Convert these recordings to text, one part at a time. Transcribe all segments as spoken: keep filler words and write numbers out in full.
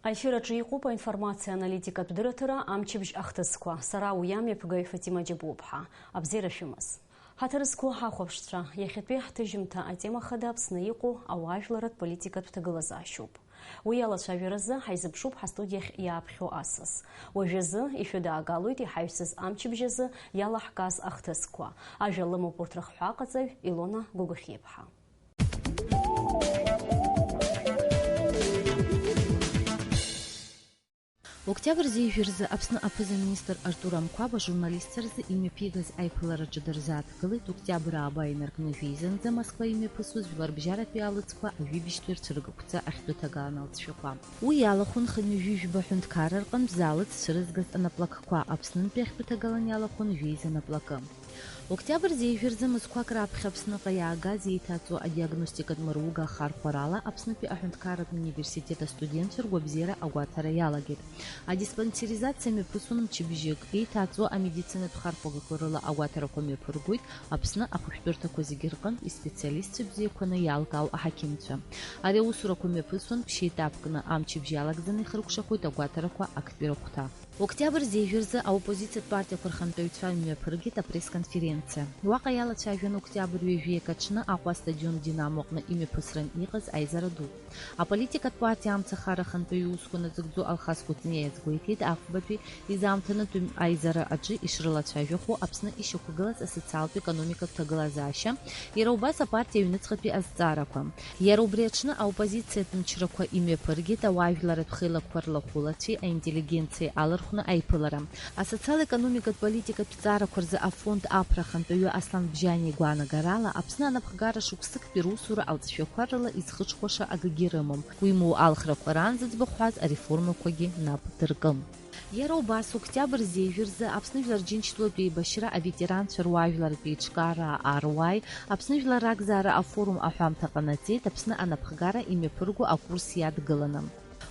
Аефир аҿы иҟоуп аинформациа аналитикатә дырраҭара «Амчыбжь ахҭысқәа». Сара уи амҩаԥгаҩ Фатима Џьабуаԥҳа. Абзиара шәымаз. Ҳаҭыр зқәу ҳахәаԥшцәа, иахьатәи ҳҭыжьымҭа атема хада Аԥсны иҟоу ауаажәларратә политикатә ҭагылазаашьоуп. Уи алацәажәаразы ҳаизыԥшуп ҳастудиахь иааԥхьо асас. Уажәазы ишәыдаагалоит иҳаҩсыз амчыбжь азы иалаҳкааз ахҭысқәа. Ажәа лымоуп урҭ рыхҳәааҟаҵаҩ Илона Гогохиаԥҳа. Октиабр зежәа рзы Аԥсны аԥыза-министр Артур Амқәаб ажурналистцәа рзы имҩаԥигаз аиԥылараҿы дырзааҭгылеит, октиабр ааба инаркны жәеизанӡа Москва имҩаԥысуаз жәларбжьаратәи алыҵқәа ажәибжьтәи рцәыргақәҵа ахьтәы ҭагалан алҵшәақәа. Уи иалахәын хынҩажәи жәба ҳәынҭқарра рҟынтә залыҵ цәырызгаз анаплакқәа, Аԥснынтәи ахьтәы ҭагалан иалахәын жәеиза наплакы. Октиабр зежәа рзы мызқәак раԥхьа Аԥсныҟа иаагаз еиҭаҵуа адиагностикатә мыруга ахархәарала Аԥснытәи аҳәынҭқарратә университет астудентцәа ргәабзиара агәаҭара иалагеит. Адиспансеризациа мҩаԥысуан мчыбжьык, еиҭаҵуа амедицинатә хархәагақәа рыла агәаҭарақәа мҩаԥыргоит Аԥсны ахәышәтәырҭақәа зегьы рҟынтә испециалистцәа бзиақәаны иалкаау аҳақьымцәа. Ари аусурақәа мҩаԥысуан ԥшьеитапкны, амчыбжь иалагӡаны ихыркәшахоит агәаҭарақәа актәи рыхәҭа. Октиабр зежәа рзы аоппозициатә партиақәа рхантәаҩцәа имҩаԥыргеит апресс-конференциа. Уаҟа иалацәажәон октиабр ҩажәи акы аҽны Аҟәа астадион Динамо аҟны имҩаԥысран иҟаз аизара ду. Аполитикатә партиа Амцахара ахантәаҩы иусқәа назыгӡо Алхас Кәыҵниа иазгәеиҭеит, афбатәи изаамҭанытәым аизара аҿы ишрылацәажәахо Аԥсны ишьақәгылаз асоциалтә-економикатә ҭагылазаашьа, иара убас апартиа аҩныҵҟатәи азҵаарақәа. Иара убри аҽны аоппозициатә мчрақәа имҩаԥыргеит ауаажәларратә хеилакқәа рлахәылацәеи аинтеллигенциеи алархәны аиԥылара. Асоциал-економикатә политикатә ҭҵаарақәа рзы афонд Аԥра ахантәаҩы Аслан Бжьаниа игәаанагарала, Аԥсны анапхгара шықәсыктәи русура алҵшәақәа рыла изхыҽхәаша акгьы рымам, уимоу алхрақәа раан зыӡбахәҳаз ареформақәагьы нап дыркым. Иара убас, октиабр зежәа рзы Аԥсны Жәлар Џьынџьтәылатә еибашьра аветеранцәа руаажәларратә еиҿкаараа, аруаи, Аԥсны жәлар ракзаара афорум аҳәамҭа ҟанаҵеит, Аԥсны анапхгара имҩаԥырго акурс иадгыланы.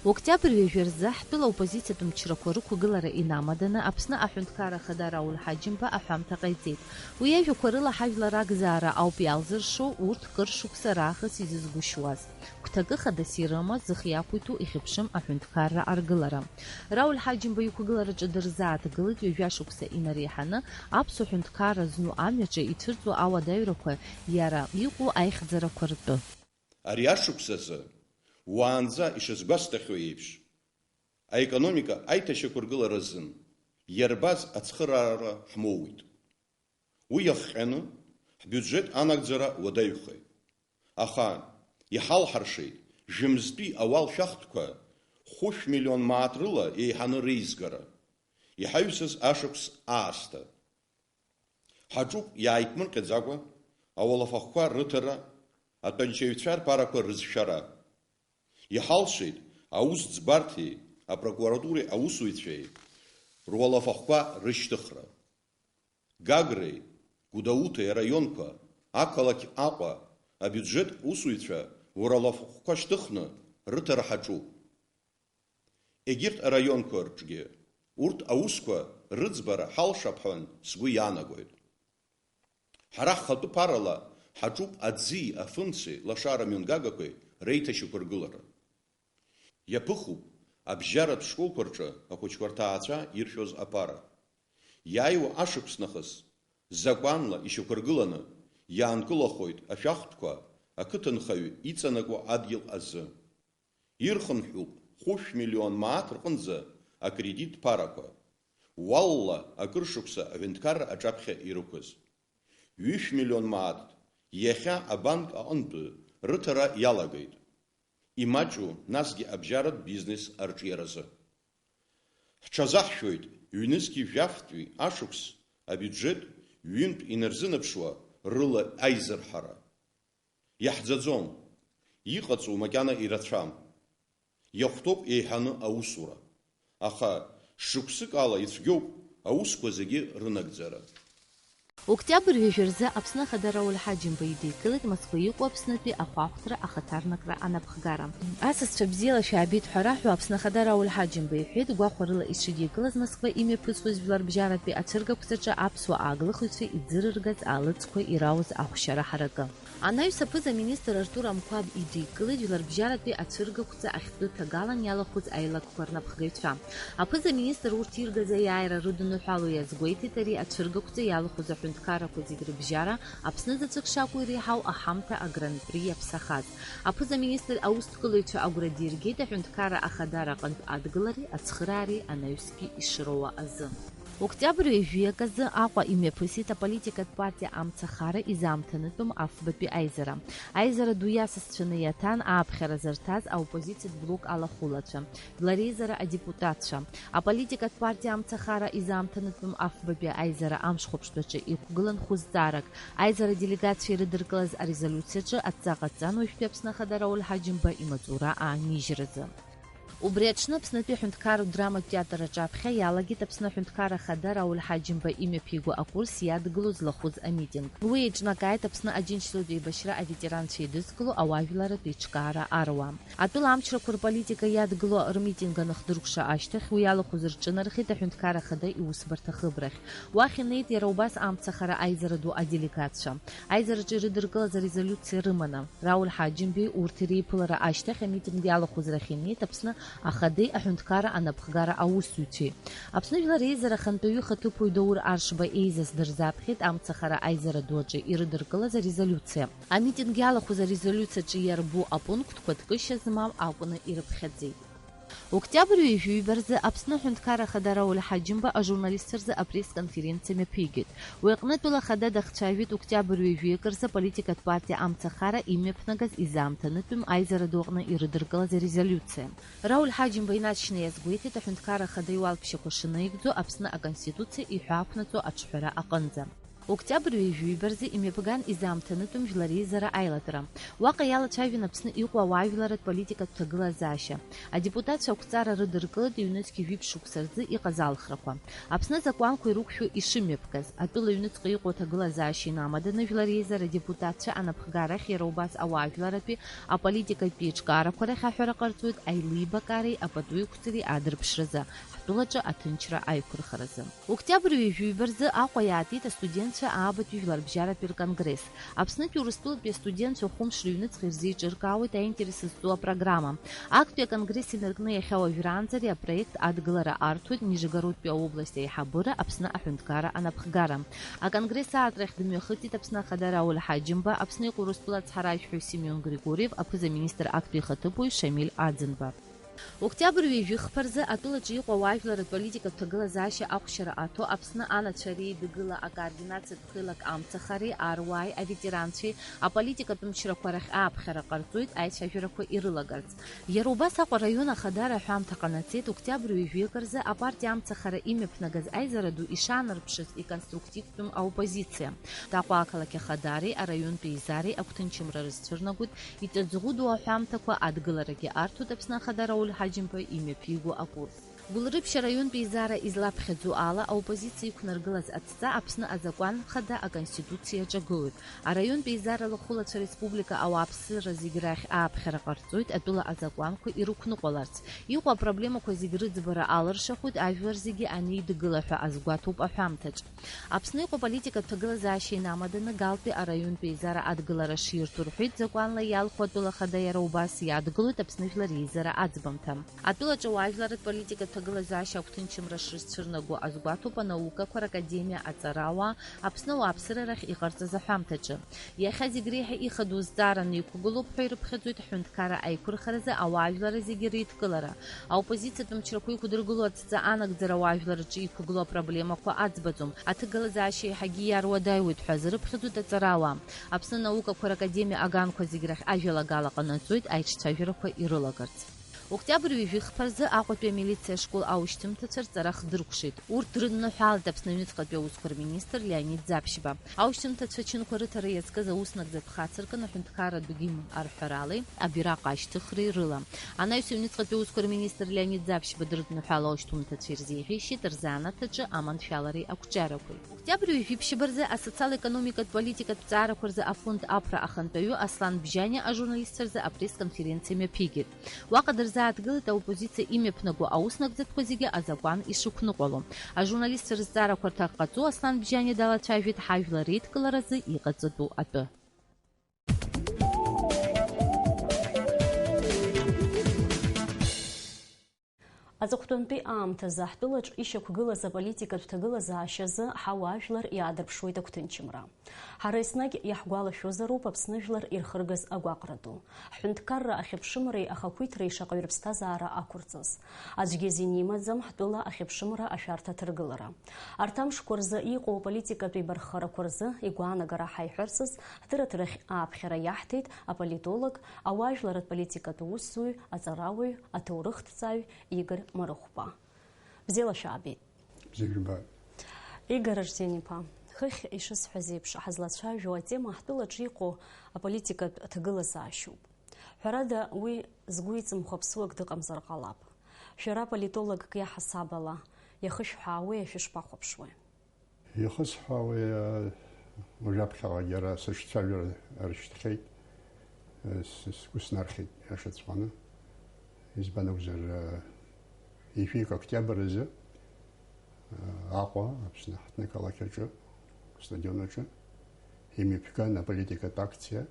Октиабр ҩажәа рзы ҳтәыла аоппозициатә мчрақәа рықәгылара инамаданы Аԥсны Аҳәынҭқарра Ахада Рауль Ҳаџьымба аҳәамҭа ҟаиҵеит. Уи иажәақәа рыла ҳажәлар ракзаара ауп иалзыршо, урҭ кыр шықәса раахыс изызгәышьуаз. Гәҭакы хадас ирымаз, зых иақәиҭу ихьыԥшым аҳәынҭқарра аргылара. Рауль Ҳаџьымба иқәгылараҿы дырзааҭгылеит ҩажәа шықәса инареиҳаны аԥсуа ҳәынҭқарра зну амҩаҿы ицәырҵуа ауадаҩрақәа иара иҟоу аихьӡарақәа ртәы. Ари ашықәс азы, уаанӡа ишазгәасҭахьоу еиԥш, аекономика аиҭашьақәыргылара азын иарбаз ацхыраара ҳмоуит. Уи иахҟьаны ҳбиуџьет анагӡара уадаҩхеит. Аха иҳалҳаршеит, жәымзтәи ауал шәахтәқәа хәышә миллион мааҭ рыла еиҳаны реизгара, иҳаҩсыз ашықәс аасҭа. Ҳаҿуп иааиԥмырҟьаӡакәа ауалафахәқәа рыҭара, атәанчаҩцәа рԥарақәа рызшәара. Иҳалшеит аусӡбарҭеи апрокуратуреи аусуҩцәеи руалафахәқәа рышьҭыхра. Гагреи Гәдоуҭеи араионқәа, ақалақь Аҟәа абиуџьет усуҩцәа руалафахәқәа шьҭыхны рыҭара ҳаҿуп. Егьырҭ араионқәа рҿгьы урҭ аусқәа рыӡбара ҳалшап ҳәа сгәы иаанагоит. Ҳара ҳхатәы ԥарала ҳаҿуп аӡи афымцеи лашара мҩангагақәеи реиҭашьақәыргылара. Иаԥыхуп абжьаратә школқәа рҿы ахәыҷқәа рҭаацәа иршәоз аԥара. Иааиуа ашықәс нахыс, закәанла ишьақәыргыланы иаанкылахоит ашәахтәқәа ақыҭанхаҩ иҵанакуа адгьыл азы. Ирхынҳәуп хәышә миллион мааҭ рҟынӡа акредит ԥарақәа, уалла акыр шықәса аҳәынҭқарра аҿаԥхьа ирықәыз. Ҩышә миллион мааҭ иахьа абанк аҟынтәы рыҭара иалагеит. Имаҷу насгьы абжьаратә бизнес арҿиаразы. Ҳҽазаҳшәоит ҩнызқьи жәафтәи ашықәс абиуџьет ҩынтә инарзынаԥшуа рыла аизырҳара. Иаҳӡаӡом, иҟаҵоу макьана ирацәам. Иахәҭоуп еиҳаны аусура. Аха шықәсык ала ицәгьоуп аусқәа зегьы рынагӡара. Октиабр ҩажәа рзы Аԥсны Ахада Рауль Ҳаџьымба идикылеит Москва иҟоу Аԥснытәи ахәаахәҭра ахаҭарнакра анапхгара. Асасцәа бзиала шәаабеит ҳәа раҳәо Аԥсны Ахада Рауль Ҳаџьымба иҳәеит, гәахәарыла ишидикылаз Москва имҩаԥысуаз жәларбжьаратәи ацәыргақәҵаҿы аԥсуа ааглыхыҩцәа иӡырыргаз аалыҵқәа ирауз ахәшьара ҳаракы. Анаҩс аԥыза-министр Артур Амқәаб идикылеит жәларбжьаратәи ацәыргақәҵа ахьтәы ҭагалан иалахәыз аилакқәа рнапхгаҩцәа. Аԥыза-министр урҭ иргаз аиааира рыдныҳәало иазгәеиҭеит ари ацәыргақәҵа иалахәыз аҳәынҭқаррақәа зегь рыбжьара Аԥсны заҵәык шакәу иреиҳау аҳамҭа агран-при иаԥсахаз. Аԥыза-министр аусҭгылаҩцәа агәра диргеит аҳәынҭқарра ахадара аҟынтә адгылареи ацхыраареи анаҩсгьы ишроуа азы. Октиабр ҩажәи акы азы Аҟәа имҩаԥысит аполитикатә партиа Амцахара изаамҭанытәым афбатәи аизара. Аизара ду иасасцәаны иаҭан ааԥхьара зырҭаз аоппозициатә блок алахәылацәа, жәлар реизара адепутатцәа. Аполитикатә партиа Амцахара изаамҭанытәым афбатәи аизара амшхәаԥштәаҿы иқәгылан хәызҵаарак, аизара делегациа ирыдыркылаз арезолиуциаҿы адҵа ҟадҵан уажәтәи Аԥсны Ахада Рауль Ҳаџьымба имаҵура аанижьразы. Убри аҽны Аԥснытәи аҳәынҭқарратә драматә театр аҿаԥхьа иалагеит Аԥсны аҳәынҭқарра ахада Рауль Ҳаџьымба имҩаԥиго акурс иадгылоу злахәыз амитинг. Уи еиҿнакааит Аԥсны Аџьынџьтәылатә еибашьра аветеранцәа еидызкыло ауаажәларратә еиҿкаара аруаа. Атәыла амчрақәа рполитика иадгыло рмитинг аныхдыркәша ашьҭахь, уи алахәыз рҿынархеит аҳәынҭқарра ахада иусбарҭа ахыбрахь. Уахь инеит иара убас Амцахара аизара ду аделегатцәа. Аизараҿы ирыдыркылаз арезолиуциа рыманы. Рауль Ҳаџьымбеи урҭ иреиԥылара ашьҭахь амитинг иалахәыз рахь инеит Аԥсны Ахадеи аҳәынҭқарра анапхгара аусзуҩцәеи. Аԥсны Жәлар Реизара ахантәаҩы ихаҭыԥуаҩ Даур Аршба еизаз дырзаԥхьеит Амцахара аизара ду аҿы ирыдыркылаз арезолиуциа. Амитинг иалахәыз арезолиуциаҿы иарбоу апунктқәа ҭкышьа змам акәны ирыԥхьаӡеит. Октиабр ҩажәи ҩба рзы Аԥсны аҳәынҭқарра ахада Рауль Ҳаџьымба ажурналистцәа рзы апресс-конференциа мҩаԥигеит. Уи аҟнытә ала ахада дахцәажәеит октиабр ҩажәи акы рзы аполитикатә партиа Амцахара имҩаԥнагаз изаамҭанытәым аизара ду аҟны ирыдыркылаз арезолиуциа. Рауль Ҳаџьымба инаҵшьны иазгәеиҭеит, аҳәынҭқарра ахада иуалԥшьақәа шынаигӡо Аԥсны Аконституциа иҳәаақәнаҵо аҿҳәара аҟынӡа. Октиабр ҩажәи ҩба рзы имҩаԥган изаамҭанытәым Жәлар Реизара аилатәара. Уаҟа иалацәажәон Аԥсны иҟоу ауаажәларратә политикатә ҭагылазаашьа. Адепутатцәа ақәҵара рыдыркылеит ҩнызқь жәиԥшь шықәса рзы иҟаз алхрақәа. Аԥсны азакәанқәа ирықәшәо ишымҩаԥгаз, атәыла аҩныҵҟа иҟоу аҭагылазаашьа инамаданы Жәлар Реизара адепутатцәа анапхгарахь иара убас ауаажәларратәи аполитикатә еиҿкаарақәа рахь аҳәара ҟарҵоит аилибакаареи апату еиқәҵареи адырԥшразы, ҳтәылаҿы аҭынчра аиқәырхаразы. Октиабр ҩажәи ҩба рзы Аҟәа иаатит астудентцәа аабатәи жәларбжьаратәи рконгресс. Аԥснытәи Урыстәылатәи астудентцәа хәымш рыҩныҵҟа ирзеиҿыркаауеит аинтерес зҵоу апрограмма. Актәи аконгресс инаркны иахьа уажәраанӡа ари апроект адгылара арҭоит Нижегородтәи аобласт аиҳабыра Аԥсны аҳәынҭқарра анапхгара. Аконгресс аатрахь дымҩахыҵит Аԥсны Ахада Рауль Ҳаџьымба, Аԥсны иҟоу Урыстәыла ацҳаражәҳәаҩ Семион Григорьев, аԥыза-министр актәи ихаҭыԥуаҩ Шамиль Аӡынба. Октиабр ҩажәи хԥа рзы атәылаҿы иҟоу ауаажәларратә политикатә ҭагылазаашьа ахәшьара аҭо Аԥсны анацәа реидгыла акоординациатә хеилак Амцахареи, аруааи, аветеранцәеи аполитикатә мчрақәа рахь ааԥхьара ҟарҵоит аицәажәарақәа ирылагарц. Иара убас Аҟәа араион ахадара аҳәамҭа ҟанаҵеит октиабр ҩажәи акы рзы апартиа Амцахара имҩаԥнагаз аизара ду ишаанарԥшыз иконструктивтәым аоппозициа. Аҟәа ақалақь ахадареи араионтәи еизареи агәҭынчымра рызцәырнагоит иҵаӡӷәыду аҳәамҭақәа адгыларагьы арҭоит Аԥсны Ахада Рауль Ҳаџьымба имҩаԥиго акурс. Гәылрыԥшь араионтә еизара излаԥхьаӡо ала, аоппозициа иқәнаргылаз адҵа Аԥсны азакәан хада аконституциа иаҿагылоит. Араионтә еизара лахәылацәа ареспублика ауааԥсыра зегь рахь ааԥхьара ҟарҵоит атәыла азакәанқәа ирықәныҟәаларц. Иҟоу апроблемақәа зегь рыӡбара алыршахоит ажәлар зегьы анеидгыла ҳәа азгәаҭоуп аҳәамҭаҿ. Аԥсны иҟоу аполитикатә ҭагылазаашьа инамаданы Галтәи араионтә еизара адгылара ширҭо рҳәеит закәанла иалху атәыла хада, иара убас иадгылоит Аԥсны Жәлар Реизара аӡбамҭа. Атәылаҿы ауаажәларратә политикатә ҭагылазаашьа агәҭынчымра шрызцәырнаго азгәаҭоуп анаукақәа ракадемиа аҵарауаа Аԥсны ауааԥсыра рахь иҟарҵаз аҳәамҭаҿы. Иахьа зегь реиҳа ихадоу зҵаараны иқәгылоуп ҳәа ирыԥхьаӡоит аҳәынҭқарра аиқәырхаразы ауаажәларра зегьы реидкылара. Аоппозициатә мчрақәа иқәдыргыло адҵа анагӡара ауаажәларраҿы иқәгылоу апроблемақәа аӡбаӡом. Аҭагылазаашьа еиҳагьы иаруадаҩуеит ҳәа азы рыԥхьаӡоит аҵарауаа. Аԥсны анаукақәа ракадемиа аганқәа зегь рахь ажәалагала ҟанаҵоит аиҿцәажәарақәа ирылагарц. Октиабр ҩажәи хԥа рзы Аҟәатәи амилициа ашкол аушьҭымҭацәа рҵара хдыркәшеит. Урҭ дрыдныҳәалеит Аԥсны аҩныҵҟатәи аусқәа рминистр Леонид Ӡаԥшьба. Аушьҭымҭацәа ачынқәа рыҭара иазкыз ауснагӡатә хацыркын аҳәынҭқарратә гимн арҳәаралеи абираҟ ашьҭыхреи рыла. Анаҩс аҩныҵҟатәи аусқәа рминистр Леонид Ӡаԥшьба дрыдныҳәало аушьҭымҭацәа ирзеиӷьеишьеит рзанааҭаҿы аманшәалареи ақәҿиарақәеи. Октиабр ҩажәи ԥшьба рзы асоциал-економикатә политикатә ҵаарақәа рзы афонд аԥра ахантәаҩы Аслан Бжьаниа ажурналистцәа рзы апресс-конференциа мҩаԥигеит. Уаҟа дырзааҭгылеит аоппозициа имҩаԥнаго ауснагӡатәқәа зегьы азакәан ишықәныҟәало. Ажурналистцәа рызҵаарақәа рҭак ҟаҵо Аслан Бжьаниа далацәажәеит ҳажәлар реидкыларазы иҟаҵатәу атәы. Аҵыхәтәантәи аамҭазы ҳтәылаҿ ишьақәгылаз аполитикатә ҭагылазаашьазы ҳауаажәлар иаадырԥшуеит агәҭынчымра. Ҳара еснагь иаҳгәалашәозароуп Аԥсны жәлар ирхыргаз агәаҟра ду. Ҳҳәынҭқарра ахьыԥшымреи ахақәиҭреи шаҟаҩы рыԥсҭазаара ақәырҵоз. Аӡәгьы азин имаӡам ҳтәыла ахьыԥшымра ашәарҭа аҭаргылара. Арҭ амшқәа рзы иҟоу аполитикатә еибарххарақәа рзы игәаанагара ҳаиҳәарцаз, ҳдырраҭарахь ааԥхьара иаҳҭеит аполитолог, ауаажәларратә политикатә усзуҩ, аҵарауаҩ, аҭоурыхҭҵааҩ Игор Марыхәба. Бзиала шәаабеит. Бзиа жәбааит. Игор Арсен-иԥа, хыхь ишысҳәаз еиԥш, ҳазлацәажәо атема ҳтәылаҿы иҟоу аполитикатә ҭагылазаашьоуп. Ҳәарада, уи згәы иҵымхо аԥсуак дыҟамзар ҟалап. Шәара политологк иаҳасаб ала, иахышәҳәаауеи, шәышԥахәаԥшуеи? Иахысҳәаауеи, уажәаԥхьаҟагь ара сышцәажәара арышьҭхьеит, с-, сгәы снархьит, иашаҵәҟьаны. Избан акәзар, ҩажәик октиабр азы, Аҟәа, Аԥсны аҳҭнықалақь аҿы, астадион аҿы, имҩаԥган аполитикатә акциа,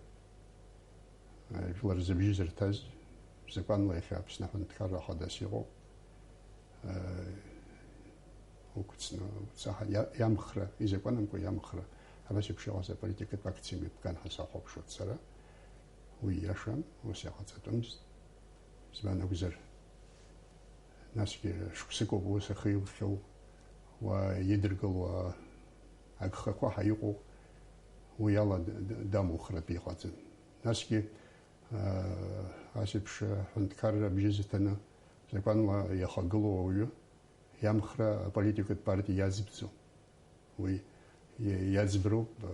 жәлар зыбжьы зырҭаз, закәанла иахьа Аԥсны аҳәынҭқарра хадас иҟоуп, уқәҵны, уцаҳа-, иа-, иамхра, изакәанымкәа иамхра, абас еиԥш иҟаз аполитикатә акциа имҩаԥган ҳәа сахәаԥшуан сара. Уи иашан, ус иҟаҵатәымызт. Избан акәзар, насгьы шықәсык ауп ус ахы илхьоу, уа идыргыло агхақәа ҳәа иҟоу, уи ала д-, д-, дамухратәы иҟаӡам. Насгьы, аа, ас еиԥш аҳәынҭқарра абжьы зыҭаны, закәанла иахагылоу ауаҩы, иамхра аполитикатә партиа иаӡбӡом. Уи иа-, иаӡброуп, э,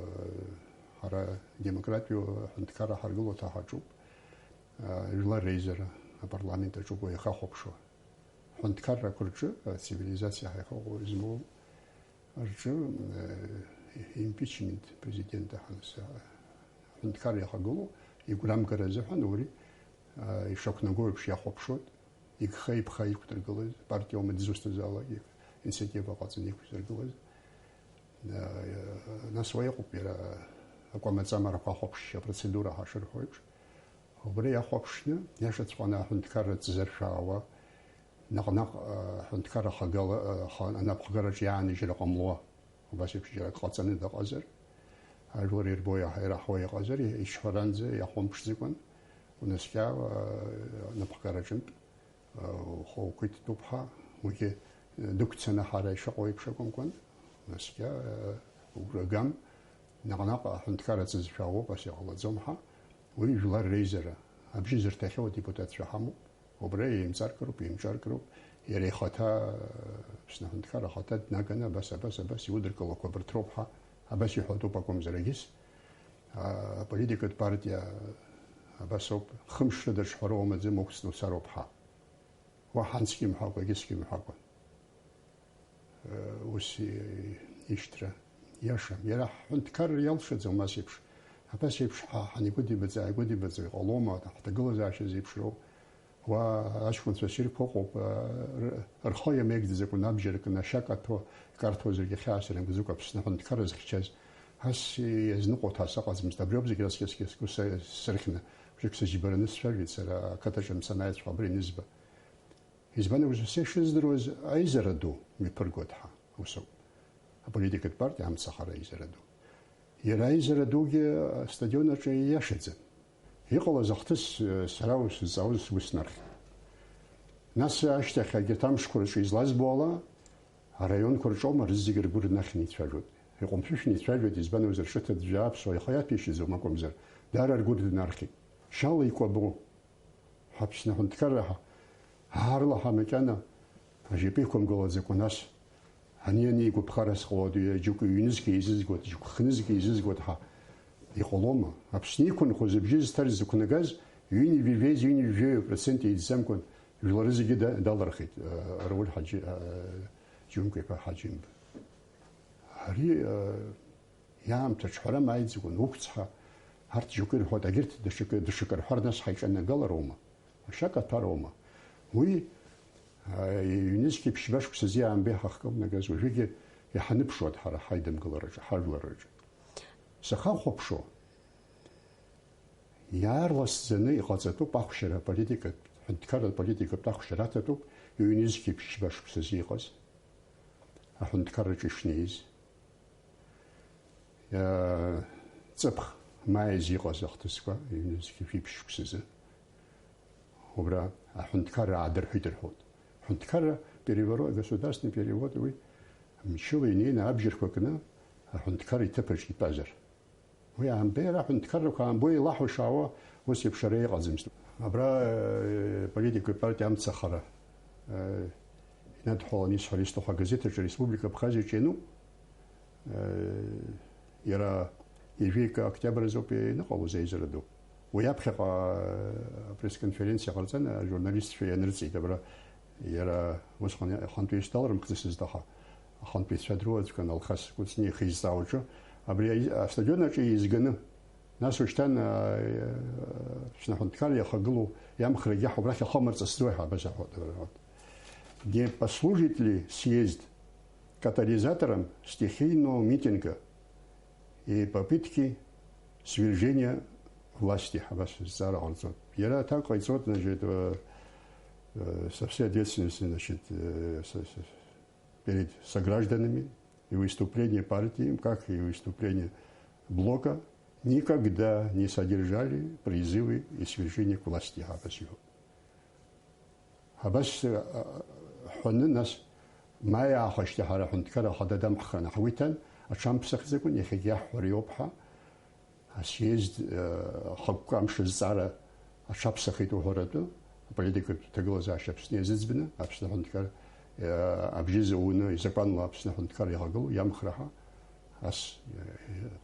ҳара демократиоу ҳәынҭқарра ҳаргыло ҭаҳаҿуп. Э, жәлар реизара апарламент аҿы уи иахахәаԥшуа. Ҳәынҭқаррақәа рҿы, э, цивилизациа ҳәа иҟоу измоу рҿы, э, импичмент президент аҳаныс, э, ҳәынҭқарра иахагылоу игәрамгара азыҳәан уи, э, ишақәнаго еиԥш иахәаԥшуеит. Игха-иԥха иқәдыргылаз, партиа аума дызусҭазаалак инициатива ҟаҵаны иқәдыргылаз. Нас уа иҟоуп иара акәамаҵамарақәа ахәаԥшьа апроцедура ҳашырҳәо еиԥш. Убри иахәаԥшны, иашаҵәҟьаны аҳәынҭқарра ҵзыршәаауа, наҟ-наҟ, аҳәынҭқарра ахагала-, аха-, анапхгараҿы иааныжьра ҟамло, убас еиԥш џьарак ҟаҵаны дыҟазар, ажәлар ирбо иаҳа-, ираҳауа иҟазар, ичҳаранӡа иахәамԥшӡакәан, унаскьа, а, анапхгараҿынтә, а, ухы уқәиҭтәуп ҳәа, уигьы, а, дықәцаны ҳара ишыҟоу еиԥш акәымкәан, унаскьа, а, угәра гам, наҟ-наҟ аҳәынҭқарра ҵызшәа ауп, ас иҟалаӡом ҳәа, уи жәлар реизара абжьы зырҭахьоу адепутатцәа ҳамоуп. Убра еимҵаркроуп, еимҿаркроуп, иара ихаҭа, Аԥсны аҳәынҭқарра ахаҭа днаганы абас, абас, абас иудыркылақәа абарҭ роуп ҳәа, абас иҳәатәуп акәымзар, егьыс, а, аполитикатә партиа абас ауп, хымш рыда ҿҳәара умаӡам, уқәҵны уцароуп ҳәа. Уаҳа анцгьы имҳәакәа, егьысгьы имҳәакәа. Ус ишьҭра иашам. Иара ҳҳәынҭқарра иалшаӡом ас еиԥш. Абас еиԥш ҳа-, ҳанигәыдибаҵа, ааигәыдибаҵо иҟалома, ҳҭагылазаашьа зеиԥшроу? Уа аҷкәынцәа ссирқәа ыҟоуп, р-, рхы иамеигӡаӡакәа абџьар кны ашьа каҭәо, икарҭәозаргьы хьаас ирымгӡакәа Аԥсны аҳәынҭқарра зыхьчаз. Ас иазныҟәо ҭаацәа ыҟаӡамызт. Абриоуп зегь раҵкьысгьы сгәы са-, сырхьны. Бжьык сыџьбараны сцәажәеит сара ақыҭаҿы мцаны аиаҵәа абри анызба. Избан акәзар, са ишыздыруаз, аизара ду мҩаԥыргоит ҳәа усоуп. Аполитикатә партиа амцахара аизара ду. Иара аизара дугьы астадион аҿы ииашаӡам. Иҟалаз ахҭыс, э, сара ус зҵаауаз сгәы снархьит. Нас ашьҭахь егьырҭ амшқәа рҿы излазбо ала, араионқәа рҿоума рызегьы ргәы рнахьны ицәажәоит. Иҟәымшәышәны ицәажәоит, избан акәзар, ҽыҭ аӡәы аԥсуа ихы иаҭәеишьаӡом акәымзар, дара ргәы рнархьит. Шьала икәабо. Ҳаԥсны аҳәынҭқарра ҳа-, Аарла ҳа макьана ажьапы иқәымгылаӡакәа нас, ани-ани игәаԥхара зҟалоу џьоук ҩнызқь еизызгоит, џьоук хнызқь еизызгоит ҳәа иҟалома? Аԥсны иқәынхоз абжьы зҭарц зықәнагаз ҩынҩажәи жәеиза ҩынҩажәи жәаҩа процент еизӡамкәан жәлары зегьы да-, далырхит, э, Рауль Ҳаџьы-, э, Џьынқәа-иԥа Ҳаџьымба. Ари, э, иаамҭа аҿҳәара мааиӡакәан, уқәцҳа, арҭ џьоукы ирҳәоит, агьырҭ даҽакы, даҽакы рҳәар, нас ҳаиҿанагалароума? Ашьа каҭәароума? Уи, а, ҩнызқьи ԥшьба шықәсазы иаамбеи ҳахькылнагаз, уажәыгьы иҳаныԥшуеит ҳара ҳаидымгылараҿы, ҳажәларраҿы. Сахьахәаԥшуа, иаарласӡаны иҟаҵатәуп ахәшьара аполитикатә, аҳәынҭқарратә политикатә ахәшьара аҭатәуп ҩнызқьи ԥшьба шықәсазы иҟаз, аҳәынҭқарраҿы ишнеиз. Иа-, ҵыԥх мааиз иҟаз ахҭысқәа, ҩнызқьи жәиԥшь шықәсазы, убра аҳәынҭқарра аадырҳәит рҳәоит. Аҳәынҭқарра переворот, государственный переворот, уи мчыла инеины абџьарқәа кны аҳәынҭқарра иҭыԥаҿ итәазар. Уи аамбеи ара аҳәынҭқаррақәа аамбои еилаҳәо шаауа, ус еиԥш ара иҟаӡамызт. Абра, э, политикатә партиа Амцахара, э, инадҳәалан исҳәар исҭаху агазеҭ аҿы Республика Абхазиаҿы иануп. Э, иара ҩажәи акы октиабр азоуп ианыҟалоз аизара ду. Уи аԥхьаҟа, э, апресс-конференциа ҟарҵан, ажурналистцәа ианырҵеит, абра иара усҟан ахантәаҩыс даларымхӡацызт, аха ахантәаҩцәа дрылаҵәҟьан Алхас Кәыҵниа ихы изҵаауаҿы, абри аи-, астадион аҿы еизганы, нас ушьҭан, а, Аԥсны аҳәынҭқарра иахагылоу иамхрагьы ҳа убрахь ахы амырҵысӡои ҳәа абас аҳәоит. Не послужит ли съезд катализатором стихийного митинга и попытки свержения власти, абас зҵаара ҟарҵоит. Иара аҭак ҟаиҵоит, значит, э, э, со всей ответственностью, значит, э, с-, с-, перед согражданами, и выступления партии, как и выступления блока, никогда не содержали призывы и свержения к власти, абас иҳәоит. Абас, а, ҳәаны, нас, маи аахашьҭи ҳара аҳәынҭқарра ахада дамхраны ҳгәы иҭан, аҽамԥсахӡакәан, иахьагьы иаҳҳәара иоуп ҳәа, асъезд, а, ахықәкы амш азҵаара аҽаԥсахит уҳәаратәы, аполитикатә ҭагылазаашьа Аԥсны иазыӡбны, Аԥсны аҳәынҭқар, а, абжьы зауны, изакәанла Аԥсны аҳәынҭқарра иахагылоу иамхра ҳәа, ас,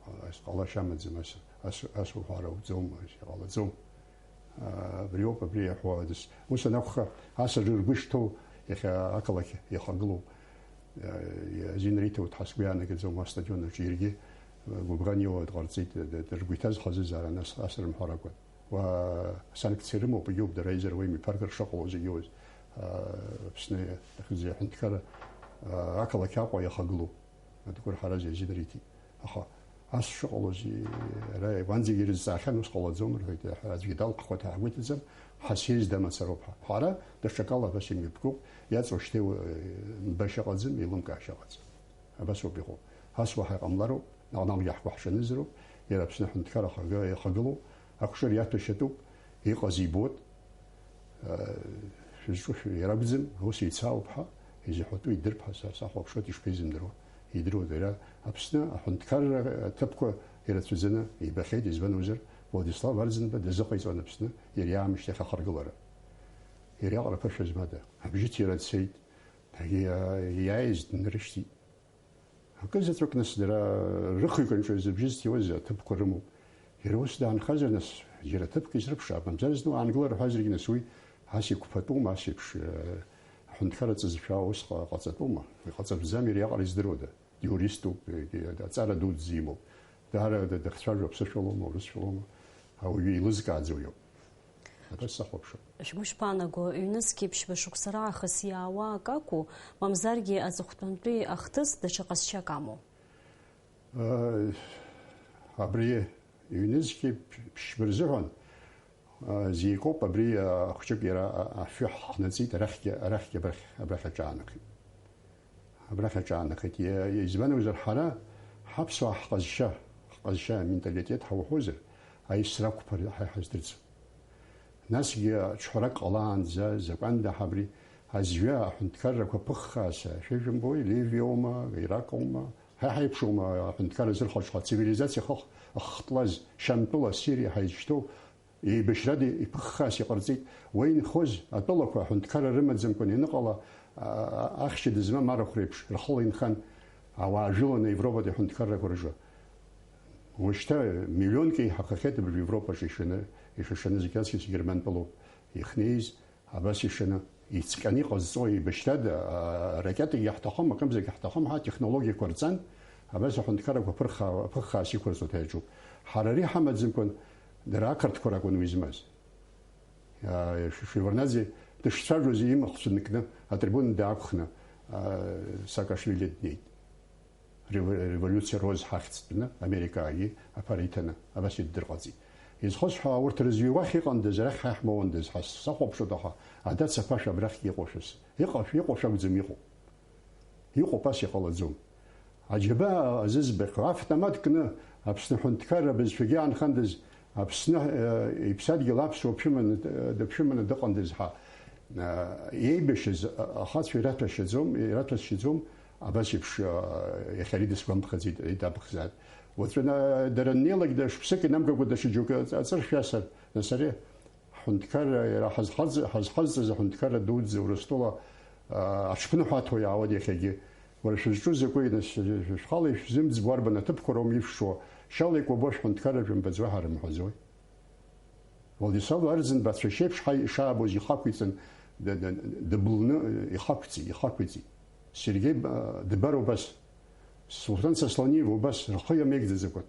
а, ас ҟалашьа амаӡам, ас, ас, ас уҳәара уӡом, ас иҟалаӡом. Абриоуп, абри иаҳәо адыс. Ус анакәха, ас аҿы ргәы шҭоу, иахьа ақалақь иахагылоу, азин риҭауеит ҳәа сгәы иаанагаӡом, астадион аҿы иаргьы гәыбӷан иоуа дҟарҵеит, ргәы иҭаз хазызаарын ас, ас рымҳәар акәын. Уа санкциа рымоуп, егьоуп, дара еизара уаҩ миԥаргар шыҟало зегьы иоуз, Аԥсны ахьӡи аҳәынҭқарра ақалақь Аҟәа иахагылоу. Адгәыр Ҳараз иазин риҭеит. Аха ас шыҟалози, ара уанӡагьы ирызҵаахьан, ус ҟалаӡом, рҳәеит, аӡәгьы далҟәхуеит ҳәа ҳгәы иҭаӡам, ҳа съезд амацароуп ҳәа. Ҳара даҽакала абас имҩаԥгоуп, иаҵоушьҭеи, э, мбашьа ыҟаӡам, еилымкаашьа ыҟаӡам. Абас ауп иҟоу. Ас уаҳа иҟамлароуп, наҟ-наҟгьы ҳгәы ҳҽанызароуп, иара Аԥсны аҳәынҭқарра ахагы-, иахагылоу, ахәшыр иаҭәашьатәуп, иҟаз ибоит. Шәызҿу шәы-, иара акәӡам, аус еицаауп ҳәа, изыҳәатәу идырп ҳәа са сахәаԥшуеит, ишԥеизымдыруа, идыруеит иара. Аԥсны аҳәынҭқарра аҭыԥқәа ирацәаӡаны ибахьеит, избан акәзар, Владислав Арӡынба дазыҟаиҵон Аԥсны иара иаамышьҭахь ахаргылара. Иара иаҟара ԥышәа змада, абжьыҭира дцеит, иа-, иааиз днарышьҭит. Акы заҵәык, нас, дара рыхҩыканҿы зыбжьы зҭиуаз аҭыԥқәа рымоуп. Иара ус даанхазар, нас, џьара ҭыԥк изрыԥшаап, мамзар зны уаангылар рҳәазаргьы, нас, уи ас иқәԥатәума, ас еиԥш, э, аҳәынҭқарра ҵызшәа ус ҟа-, ҟаҵатәума? Иҟаҵатәӡам, иара иаҟара издыруада? Диуриступ, э, аҵара дуӡӡа имоуп. Даара д-, дахцәажәо аԥсышәалоума, урысшәалоума, ауаҩы еилызкааӡоу иоуп. Абас сахәаԥшуан. Шәгәы шԥаанаго, ҩнызқьи ԥшьба шықәса раахыс иаауа акы акәу, мамзаргьы аҵыхәтәантәи ахҭыс даҽа ҟазшьак амоу? Э, абри ҩнызқьи ԥшьба рзыҳәан, э, зикоуп, абри, э, ахәҷык иара, а-, афҩы ҳнаҵеит, арахьгьы, арахьгьы абрахь, абрахь аҿаанахеит. Абрахь аҿаанахеит. Иа-, избан акәзар, ҳара ҳаԥсуаа ҳҟазшьа, ҳҟазшьа, аменталитет ҳауҳәозар, аисра ақәԥара ҳа иҳаздырӡом. Насгьы ҽҳәарак ҟалаанӡа, закәанда ҳабри азҩа аҳәынҭқаррақәа ԥыххааса, шәа ижәымбои, Ливиоума, Иракоума, ҳа иҳаиԥшума аҳәынҭқарра зырхәаҽха, ацивилизациа хых-, ахҭлаз, Шьамтәыла, Сириа ҳаизшьҭоу, Еибашьрада иԥыххаас иҟарҵеит. Уа инхоз атәылақәа аҳәынҭқарра рымаӡамкәан ианыҟала, а, ахьча дызмам арахә реиԥш рхала инхан, ауаа жәыланы Европатәи аҳәынҭқаррақәа рҿы. Уажәшьҭа миллионк еиҳахахьеит абыржә Европаҿы ишаны, ишышаны зегь аҵкьыс Германтәылоуп ихнеиз, абас ишаны, иҵҟьаны иҟазҵо еибашьрада, а, ракетагьы ҳҭахым, акымзарак ҳҭахым, ҳа атехнологиақәа рҵан, абас аҳәынҭқаррақәа ԥырхаа-, ԥыххаас иқәырҵо ҳәа иаҿуп. Ҳара ари ҳамаӡамкәан, дара ақырҭқәа ракәын уи змаз. Иа-, Шеварднаӡе дышцәажәоз имахәцә нкны атрибуна даақәхны, а, Саакашвили днеит. Рево-, револиуциа роз ҳахьӡ тәны, Америкаагьы аԥара иҭаны, абас иддырҟаҵеит. Изхысҳәаауа, урҭ рызҩуа уахь иҟандаз, арахь ҳа иаҳмоуандаз, ҳа сахәаԥшуеит, аха адац аԥашәа абрахьгьы иҟоушәа с-, иҟоушәа, иҟоушәа акәӡам иҟоу. Иҟоуп, ас иҟалаӡом. Аџьабаа азызбахьоу, автомат кны, Аԥсны аҳәынҭқарра абызшәагьы аанхандаз, Аԥсны, э, иԥсадгьыл аԥсуа ԥшәыманы, э, дыԥшәыманы дыҟандаз ҳа, э, еибашьыз, э, ахацәа ираҭәашьаӡом, ираҭәашьаӡом, абас еиԥш, э, иахьа ари дысгәамԥхаӡеит, ари дабхзаат. Уаҵәы, э, дара аннеилак, да, шықәсык инамгакәа даҽа џьоукы аҵ-, аҵыршәасыр, нас ари ҳҳәынҭқарра, иара ҳазхаӡ-, ҳазхазҵаз аҳәынҭқарра дуӡӡа Урыстәыла, э, аҽԥныҳәа аҭо иаауеит иахьагьы. Уара шәызҿу закәи, нас, шәхала ишәзымӡбо арбан аҭыԥқәа роума ишәшо? Шьала икәабо шәҳәынҭқарра шәымбаӡои, ҳара рымҳәаӡои? Владислав Арӡынба ацәашьеиԥш ҳа ишаабоз ихақәиҵан, д-, д-, дыблны ихақәҵи-, ихақәиҵеит. Сергеи, а, Дбар убас, Сулҭан Сосланиев убас, рхы иамеигӡаӡакәан.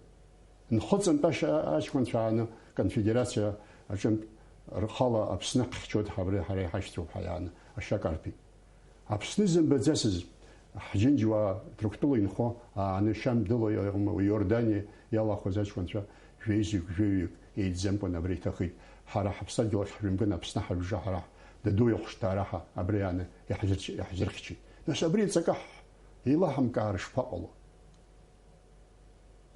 Нхыҵынтә ашьа-, аҷкәынцәа ааны, конфедерациа аҿынтә рхала Аԥсны ҳхьчоит ҳабри ҳара иҳашьҭоуп ҳәа иааны ашьа карҭәеит. Аԥсны зымбаӡацыз ҳџьынџьуаа Ҭырқәтәыла инхо ааны Шьам дыла иҟоума, Иорданиа иалахәыз аҷкәынцәа жәеизҩык, жәаҩык еидӡамкәан абра иҭахеит. Ҳара ҳаԥсадгьыл ахь ҳжәымган, Аԥсны ҳажәжа ҳара даду ихәшҭаара ҳа абра иааны иаҳзырч-, иаҳзырхьчеит. Нас абри ҵакы ҳ-, еилаҳамкаар шԥаҟало?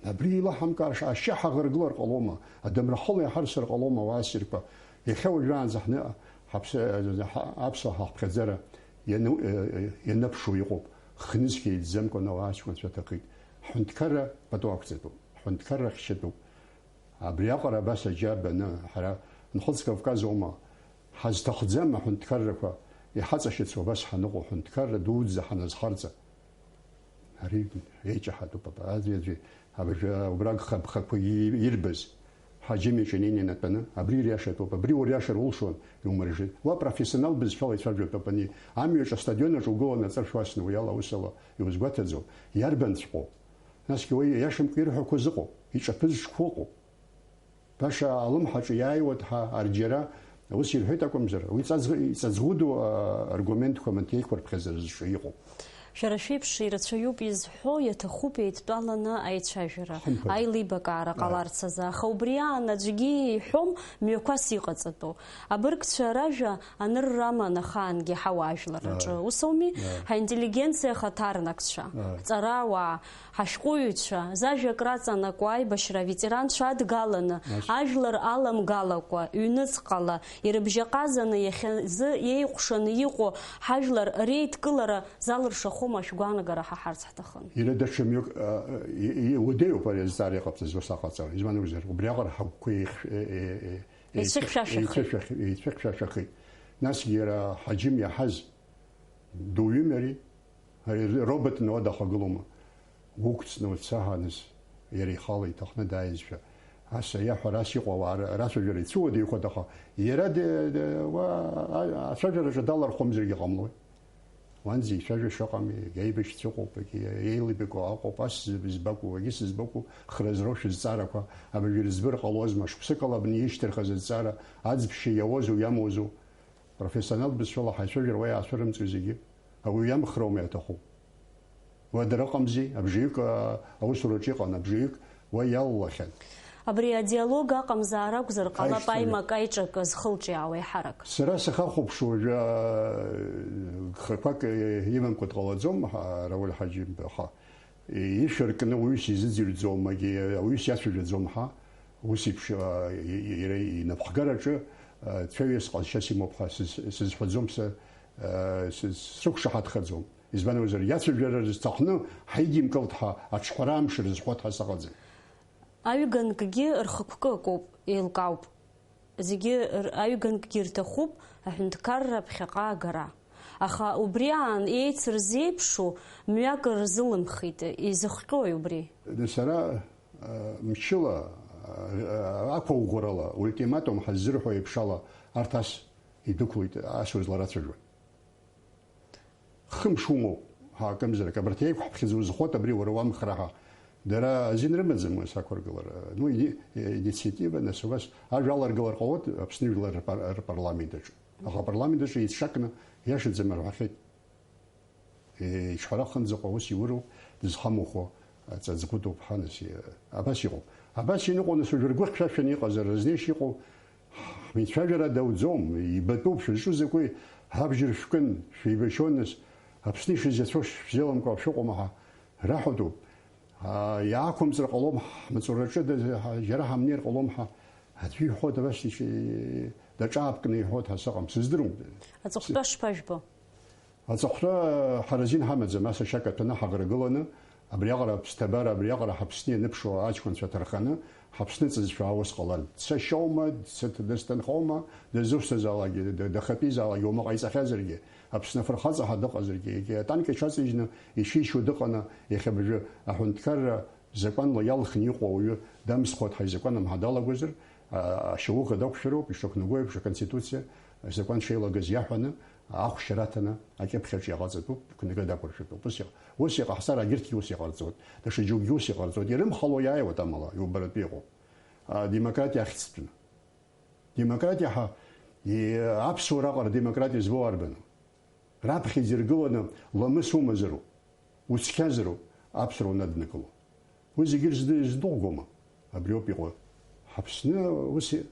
Абри еилаҳамкаар ш-, ашьа ҳаӷыргылар ҟалома, адамра хыла иҳарсыр ҟалома ауаа ссирқәа? Иахьа уажәраанӡа ҳны-, ҳаԥсы-, ҳа-, аԥсуаа ҳахԥхьаӡара иану-, э, э, ианыԥшу иҟоуп. Хнызқь еидӡамкәан ауаа аҷкәынцәа ҭахеит. Ҳҳәынҭқарра пату ақәҵатәуп, ҳҳәынҭқарра хьчатәуп. Абриаҟара абас аџьа баны, ҳара Нхыҵ Кавказ аума, ҳазҭахӡам аҳәынҭқаррақәа иҳаҵашьыцуа абас ҳаныҟоу, ҳәынҭқарра дуӡӡа ҳаназхарҵа. Ари еиҷаҳатәуп, аб-, аӡәи-аӡәи абыржәы убра агхабхақәа и-, ирбаз, Ҳаџьым иҿы инеины инатәаны, абри ириашатәуп, абри уриашар улшон, иумыржит. Уа профессионал бызшәала ицәажәатәуп ани, амҩаҿ астадион аҿы угыланы аҵар шәуасны уи ала аус ала иузгәаҭаӡом. Иарбан цәҟәоу? Насгьы уи иашамкәа ирҳәақәоз ыҟоуп, иҿаԥызҽқәа ыҟоуп. Баша алымҳаҿы иааиуеит ҳа арџьара, ус ирҳәеит акәымзар, уи ҵаӡ-, иҵаӡӷәыду, а, аргументқәа маҭеиқәырԥхьаӡара зҿы иҟоуп. Шәара шәеиԥш ирацәаҩуп изҳәо, иаҭахуп еидтәаланы аицәажәара, Хымԥада. Аилибакаара Ааи. Ҟаларц азы, аха убри аан аӡәгьы иҳәом мҩақәас иҟаҵатәу. Абыргцәа ражәа анырра аман ахаангьы ҳауаажәлар рҿы. Ааи. Ус ауми? Ааи. Ҳаинтеллигенциа ахаҭарнакцәа, Ааи. Ҳҵарауаа, ҳашәҟәыҩҩцәа, зажәак раҵанакуа аибашьра аветеранцәа адгаланы, Нас? Ажәлар аламгалакәа, ҩныҵҟала, ирыбжьаҟазаны иахьазы еиҟәшаны иҟоу ҳажәлар реидкылара залыршахома шәгәаанагара ҳаҳарц ҳҭахын. Иара даҽа мҩак, а, и-, и-, иуадаҩуп ари азҵаара иҟабҵаз ус аҟаҵара. Избан акәзар, убриаҟара ҳагәқәа еихь-, е-, е-, е-, Еицәыхьшәашәахеит. еицәыхьшәах-, еицәыхьшәашәахеит. Насгьы иара Ҳаџьым иаҳаз, дуаҩым ари, ари роботны уа дахагылоума? Уқәҵны уцаҳаныс, иара ихала иҭахны дааизшәа. Ас аиаҳәара, ас иҟоу ауаа ра-, рацәажәара ицәыуадаҩхоит, аха иара д-, д-, уа, а-, ацәажәараҿы далархәымзаргьы ҟамлои? Уанӡа ицәажәаша ыҟами, егьа аибашьцәа ыҟоуп, егьа еилибаго аҟоуп, ас зыб-, збакәу, егьыс збакәу, хра зроу шәызҵаарақәа, абыржәы ирыӡбыр ҟалозма, шықәсык ала абни ишьҭырхыз азҵаара, аӡбшьа иауазу, иамоузу? Профессионал бызшәала ҳаицәажәар уа иаацәырымҵуа зегьы, ауаҩы иамхроума иаҭаху? Уа дара ыҟамзи, абжаҩык, а, аусураҿы иҟан, абжаҩык уа иалалахьан. Абри адиалог аҟамзаара акәзар ҟалап, Аишьцәа. Аимак-аиҿак зхылҿиаауа еиҳарак. Сара сахахәаԥшуа уажәы, а, гхақәак, э, имамкәа дҟалаӡом, ҳа, Рауль Ҳаџьымба, аха. Ишәыркны уаҩы сизыӡырҩӡом, агьи уаҩы сиацәажәаӡом ҳәа, ус еиԥш, а, и-, и-, иара инапхгараҿы, а, цәаҩыс ҟазшьас имоуп ҳәа сыз-, сызҳәаӡом, са, а, сыз-, срықәшаҳаҭхаӡом. Избан акәзар, иацәажәара рызҭахны ҳаидимкылт ҳәа аҿҳәара амш рызҳәоит ҳәа сыҟаӡам. Аҩганкгьы рхықәкы акоуп, еилкаауп. Зегьы р-, аҩганкгьы ирҭахуп аҳәынҭқарра ԥхьаҟа агара. Аха убри аан еицырзеиԥшу мҩак рзылымхит, изыхҟьои убри? Нас ара, а, мчыла, а, ақәыӷәӷәарала, ультиматум ҳаззырҳәо еиԥш ала, арҭ ас идәықәлоит, ас узларацәажәоит. Хымш умоуп, ҳа, акымзарак, абарҭ еиқәҳаԥхьаӡа узхоит, абри уара уамхра ҳәа. Дара азин рымаӡам уи сақәыргылара. Ну, иди-, инициатива, нас убас ажәа аларгылар ҟалоит Аԥсны жәлар рпар-, рпарламент аҿы. Аха апарламент аҿы еицҿакны иашаӡам рҳәахьеит. Е, иҿҳәара хынӡаҟа ус иуроуп, дызхамухо, ҵаҵӷәытоуп ҳанас, е, абас иҟоуп. Абас иныҟәо, нас, уажәы ргәы хьшәашәаны иҟазар, разнеишь иҟоу, ҳмеицәажәара дауӡом, ибатәуп, шәызҿу закәи, ҳабжьыр шәкын, шәеибашьуан, нас, Аԥсны ишизацәоу шәзеилымкаа шәыҟоума ҳәа раҳәатәуп. А, иаақәымҵыр ҟалом, ҳмаҵураҿы да-, ҳа-, џьара ҳамнеир ҟалом ҳәа аӡәы иҳәоит, абас иши-, даҿаапкны иҳәоит ҳәа сыҟам, сыздыруам. Аҵыхәтәа шԥажәбо? Аҵыхәтәа ҳара азин ҳамаӡам, ас ашьа каҭәаны ҳаӷрагыланы, абриаҟара аԥсҭабара, абриаҟара ҳаԥсны ианыԥшуа аҷкәынцәа ҭарханы, ҳаԥсны ҵызшәа аус ҟалан. Дцашьоума, дцаҭ-, дысҭынхоума, дызусҭазаалакгьы, д-, дахатәизаалакгьы, уамак ҟаиҵахьазаргьы, Аԥсны афырхаҵа ҳәа дыҟазаргьы, егьи атанк иҽаҵижьны ишишьуа дыҟаны, иахьа абыржәы аҳәынҭқарра закәанла иалхны иҟоу ауаҩы дамсхуеит ҳәа изакәан амҳа далагозар, а-, ашьауӷа дақәшәароуп, ишақәнаго еиԥш, аконституциа, азакәан шеилагаз иаҳәаны, ахәшьара аҭаны, акьыԥхь аҿы иҟаҵатәуп, иқәнага дақәыршәатәуп. Ус иҟ-, ус иҟаҳҵар, агьырҭгьы ус иҟарҵоит, даҽа џьоукгьы ус иҟарҵоит, ирымхало иааиуеит амала, иубаратәы иҟоуп. Адемократиа ахьӡтәны. Демократиа ҳәа, и-, аԥсуара аҟара демократиа збо арбану? Раԥхьа идиргыланы ламыс умазароуп, уцқьазароуп аԥсуара унаднакыло. Уи зегьы ирзды-, ирыздәылгома? Абриоуп иҟоу. Ҳаԥсны ус и-,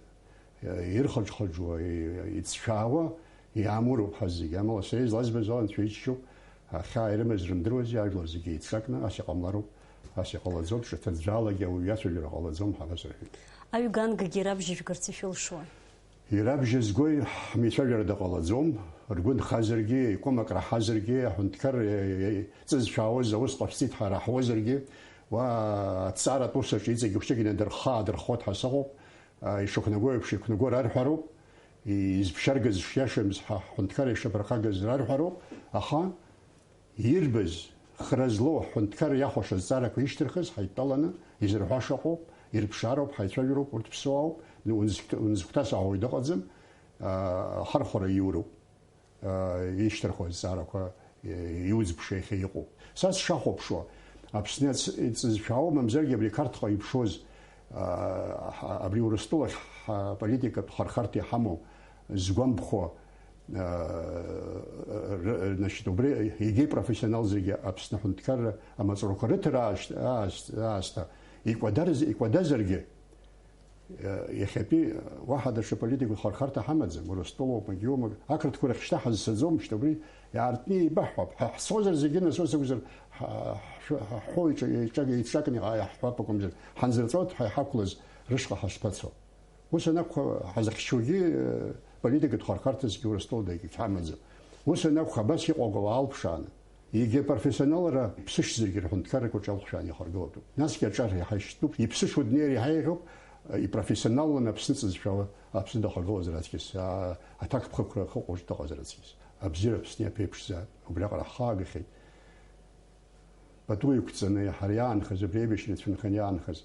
ирхыџхыџуа, и-, иҵшәаауа иаамуроуп ҳазегьы. Амала сара излазбаз ала анцәа иччоуп, ахьаа ирымаз рымдыруази, ажәлар зегьы еицҿакны, ас иҟамлароуп, ас иҟалаӡом, ҿыҭӡәалагьы ауаҩ иацәажәара ҟалаӡом ҳәа абас рҳәеит. Аҩгангагьы рабжьыжәгарц ишәылшои? Ирабжьазгои ҳмеицәажәара даҟалаӡом, ргәы нхазаргьы, икәымак раҳазаргьы, аҳәынҭқар, е, е, ҵызшәаауаз аус ҟашәҵеит ҳәа раҳуазаргьы, уа аҭҵааратә усаҿ иҵегь ухәҷык инадырхха-аадырххоит ҳәа сыҟоуп, а, ишықәнаго еиԥш иқәнаго рарҳәароуп, изԥшьаргаз шиашамыз ҳа ҳҳәынҭқарра ишаԥырхагаз рарҳәароуп, аха Ирбаз, хра злоу, ҳҳәынҭқарра иахәаша азҵаарақәа ишьҭырхыз ҳаидтәаланы, изырҳәаша ыҟоуп, ирԥшаароуп, ҳаицәажәароуп, урҭ ԥсуаауп, унзықәҭ-, унзықәҭәасҳәа ауаҩ дыҟаӡам, аа, ахархәара иуроуп, аа, ишьҭырхуа азҵаарақәа, е, иуӡбша иахьа иҟоуп. Са сшахәаԥшуа, Аԥсны ац-, иҵызшәаау, мамзаргьы абри Қарҭҟа иԥшуаз, аа, ҳа-, абри Урыстәылахь ҳаполитикатә хырхарҭа иҳамоу згәамԥхо, Р-, значит, убри егьи профессионал зегьы Аԥсны аҳәынҭқарра амаҵурақәа рыҭара аашт-, аашт-, аасҭа икәадарз-, икәадазаргьы, иахьатәи уаҳа даҽа политикатә хырхарҭа ҳамаӡам, Урыстәылоуп, Магьиоума, ақырҭқәа рахь шьҭа ҳазцаӡом, шьҭа убри иаартны еибаҳҳәап. Ҳа ҳцозар зегьы нас ус акәзар, ҳа-, ҳшәы-, ҳҳәо иҿа-, еиҿак-, еиҿакны иҟа-, иаҳҳәап акәымзар, ҳанзырҵоит ҳәа иҳақәлаз рышҟа ҳашԥацо? Ус анакәха, ҳазыхьчогьы, э, политикатә хырхарҭа зегьы Урыстәыла дагьагьҳамаӡам. Ус анакәха, абас иҟоу ауаа алԥшааны, егьа профессионалра ԥсышьазаргьы рҳәынҭқаррақәа рҿы алхшәааны иахыргылатәуп. Насгьы аҿар иаҳа ишьҭтәуп, иԥсышәо днеир иаҳа еиӷьуп, ипрофессионалланы Аԥсны ҵызшәала Аԥсны дахагылазар аҵкьыс, а-, аҭакԥхықәра ахьыҟоу дыҟазар аҵкьыс. Абзиара Аԥсны иаԥеиԥшзаап, убриаҟара ҳхаагахьеит. Пату иқәҵаны, ҳара иаанхаз, абри аибашьра ицәынханы иаанхаз,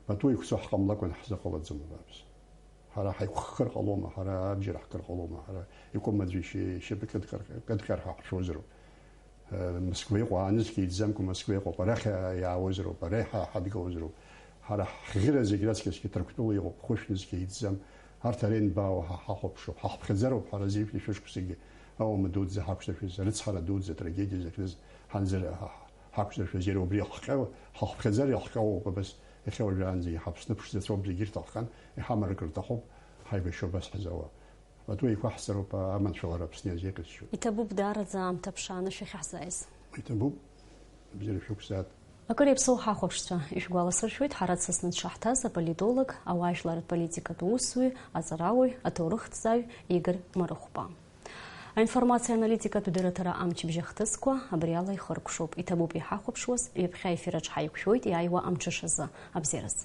пату иқәҵо ҳҟамлакәан ҳзыҟалаӡом абааԥс. Ҳара ҳаиқәххыр ҟалома, ҳара абџьар ҳкыр ҟалома, ҳара икәым аӡәы ишьы-, ишьапы кыдҟьар, кыдҟьар ҳәа ҳшәозароуп. Э, Москва иҟоу аанызқьи иӡӡамкәа Москва иҟоуп, арахь иаауазароуп, ара иҳа-, ҳадгылозароуп. Ҳара ҳӷьыра зегь раҵкьысгьы Ҭырқәтәыла иҟоуп, хәышәнызқьи иӡӡам. Арҭ ара ианбаауа ҳа ҳахәаԥшуп, ҳахԥхьаӡароуп, ҳара зеиԥш шәышықәсагьы ауама дуӡӡа ҳақәшәыршәыз, арыцҳара дуӡӡа, атрагедиа зыхьӡыз ҳанзыр-, ҳа-, ҳақәзыршәаз иара убри иахҟьауа, ҳахԥхьаӡара иахҟьауоуп абас иахьа уажәраанӡагьы. Ҳаԥсны ԥшӡа ҵоуп, зегь ирҭаххан, иҳамаркыр рҭахуп, ҳаибашьра убас ҳзауа. Пату еиқәаҳҵароуп аманшәалара Аԥсны иазеиӷьасшьоит. Иҭабуп даараӡа аамҭа ԥшааны шәахьаҳзааиз. Иҭабуп, бзиара шәықәзаат. Акыр иаԥсоу ҳахәаԥшцәа, ишәгәаласыршәоит, ҳара дсасны дшаҳҭаз аполитолог, ауаажәларратә политикатә усзуҩ, аҵарауаҩ, аҭоурыхҭҵааҩ Игор Марыхәба. Аинформациа аналитикатә дырраҭара амчыбжь ахҭысқәа абри ала ихыркәшоуп. Иҭабуп иҳахәаԥшуаз, ҩаԥхьа аефир аҿы ҳаиқәшәоит иааиуа амҽышазы. Абзиараз.